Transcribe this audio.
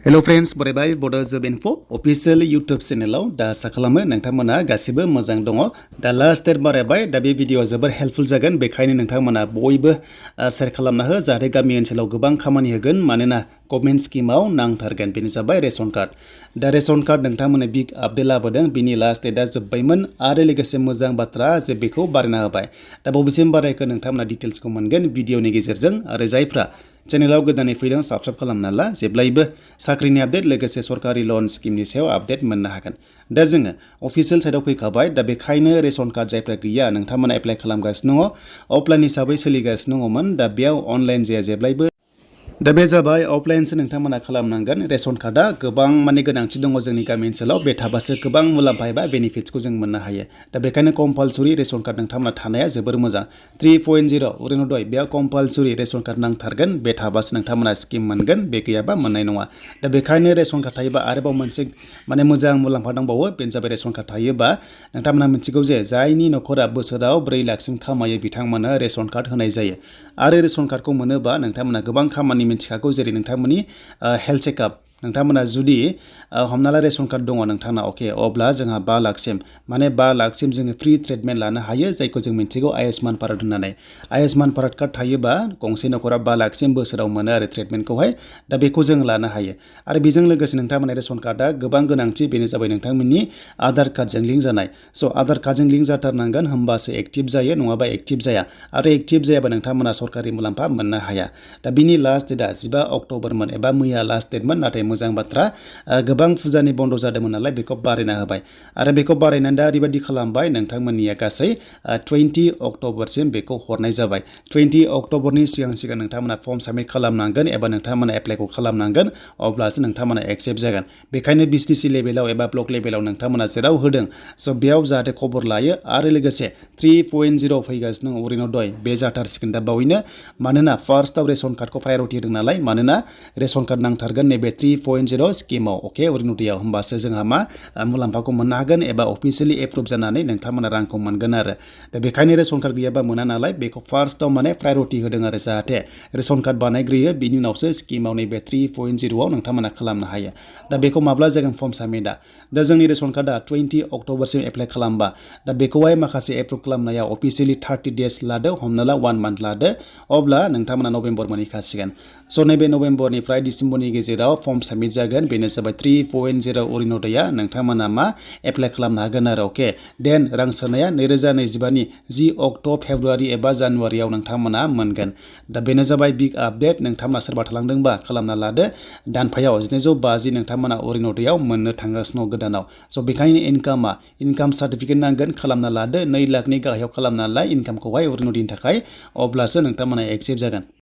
hello friends बरायबाय बडो जब info official YouTube चैनलाव दा आसा खालामो नोंथांमोना गासिबो मोजां दङ दा लास्ट डेट बारायबाय दा बे भिडिअ जोबोर हेल्पफुल जागोन बेखायनो नोंथांमोना बयबो शेयार खालामना हो जाहाथे गामि ओनसोलाव गोबां खामानि होगोन मानोना गभर्नमेन्ट स्कीमाव नांथारगोन बेनो जाबाय रेशन कार्ड दा रेशन कार्ड नोंथांमोना बिग आपडेट लाबोदों बिनि लास्ट डेटआ जोबबायमोन आरो लोगोसे मोजां बाथ्रा जे बेखौ बारायना होबाय दा बबेसिम बारायखो नोंथांमोना डिटेल्सखौ मोनगोन भिडिअनि गेजेरजों आरो जायफ्रा चैनलाव गोदानै फैदों साबस्क्राइब खालामना ला जेब्लायबो साख्रिनि आपडेट लोगोसे सरकारि लोन स्कीमनि सायाव आपडेट मोननो हागोन दा जोङो अफिशियेल साइडआव फैखाबाय दा बेखायनो रेशन कार्ड जायफ्रा गैया नोंथांमोना एप्लाइ खालामगासिनो दङ अफलाइन हिसाबै सोलिगासिनो दङमोन दा बेयाव अनलाइन जाया जेब्लायबो दा बे जाबाय अफलाइनसो नोंथांमोना खालामनांगोन रेशन कार्डआ गोबां माने गोनांथि दङ जोंनि गामि ओनसोलाव बे थाबासो गोबां मुलाम्फा एबा बेनिफिट्सखौ जों मोननो हायो दा बेखायनो कम्पालसरि रेशन कार्ड नोंथांमोना थानाया जोबोर मोजां 3.0 अरुणोदय बेयाव कम्पालसरि रेशन कार्ड नांथारगोन बे थाबासो नोंथांमोना स्किम मोनगोन बे गैयाबा मोननाय नङा दा बेखायनो रेशन कार्ड थायोबा आरोबाव मोनसे माने मोजां मुलाम्फा दंबावो बेनो जाबाय रेशन कार्ड थायोबा नोंथांमोना मिथिगौ जे जायनि नखरा बोसोराव 4 लाखसिम खामायो बिथांमोना रेशन कार्ड होनाय जायो आरो रेशन कार्डखौ मोनोबा नोंथांमोना गोबां खामानि मिथिखागौ जेरै नोंथांमोननि हेल्थ चेकआप नोंथांमोना जुदि हमना ला रेशन कार्ड दङ नोंथांना अके अब्ला जोंहा 5 लाखसिम माने 5 लाखसिम जोङो फ्रि ट्रिटमेन्ट लानो हायो जायखौ जों मिथिगौ आयुष्मान भारत होननानै आयुष्मान भारत कार्ड थायोबा गंसे नखरा 5 लाखसिम बोसोराव मोनो आरो ट्रिटमेन्टखौहाय दा बेखौ जों लानो हायो आरो बेजों लोगोसे नोंथांमोना रेशन कार्डआ गोबां गोनांथि बेनो जाबाय नोंथांमोननि आधार कार्डजों लिंक जानाय स' आधार कार्डजों लिंक जाथारनांगोन होमबासो एक्टिभ जायो नङाबा एक्टिभ जाया आरो एक्टिभ जायाबा नोंथांमोना सरकारि मुलाम्फा मोननो हाया दा बिनि लास्ट डेटआ 15 अक्ट'बरमोन एबा मैया लास्ट डेटमोन नाथाय मोजां बाथ्रा गोबां फुजानि बन्द जादोंमोन नालाय बेखौ बारायना होबाय आरो बेखौ बारायनानै दा ओरैबायदि खालामबाय नोंथांमोननिया गासै 20 अक्ट'बरसिम बेखौ हरनाय जाबाय 20 अक्ट'बरनि सिगां नोंथांमोना फर्म साबमिट खालामनांगोन एबा नोंथांमोना एप्लाइखौ खालामनांगोन अब्लासो नोंथांमोना एक्सेप्ट जागोन बेखायनो बिटिसि लेभेलाव एबा ब्लक लेभेलाव नोंथांमोना जेराव होदों स' बेयाव जाहाथे खबर लायो आरो लोगोसे 3.0 फैगासिनो अरुणोदय बे जाथारसिगोन दा बावैनो मानोना फार्स्टआव रेशन कार्डखौ प्रायरिटि होदों नालाय मानोना रेशन कार्ड नांथारगोन नैबे 3.0 स्किमाव अके अरुणोदयआव होमबासो जोंहा मा मुलाम्फाखौ मोननो हागोन एबा अफिसियेलि एप्रुभ जानानै नोंथांमोना रांखौ मोनगोन आरो दा बेखायनो रेशन कार्ड गैयाबा मोना नालाय बेखौ फार्स्टआव माने प्रायरिटि होदों आरो जाहाथे रेशन कार्ड बानायग्रोयो बिनि उनावसो स्किमाव नैबे 3.0 आव नोंथांमोना खालामनो हायो दा बेखौ माब्ला जागोन फर्म साबमिटआ दा जोंनि रेशन कार्डआ 20 अक्ट'बरसिम एप्लाइ खालामबा दा बेखौहाय माखासे एप्रुभ खालामनायाव अफिसियेलि 30 डेज लादो हमना ला 1 मान्थ लादो अब्ला नोंथांमोना नभेम्बर मोनहैखासिगोन स' नैबे नभेम्बरनिफ्राय डिसेम्बरनि गेजेराव फर्म साबमिट जागोन बेनो जाबाय 3.0 अरुणोदयआ नोंथांमोना मा एप्लाइ खालामनो हागोन आरो अके देन रां सोनाया 2025 नि 10 अक्ट' फेब्रुवारि एबा जानुवारियाव नोंथांमोना मोनगोन दा बेनो जाबाय बिग आपडेट नोंथांमोना सोरबा थालांदोंबा खालामना लादो दानफायाव 750 नोंथांमोना अरुणोदयआव मोननो थांगासिनो गोदानाव स' बेखायनो इनकाम सार्टिफिकेट नांगोन खालामना लादो 2 लाखनि गाहायाव खालामना ला इनकामखौहाय अरुणोदयनि थाखाय अब्लासो नोंथांमोना एक्सेप्ट जागोन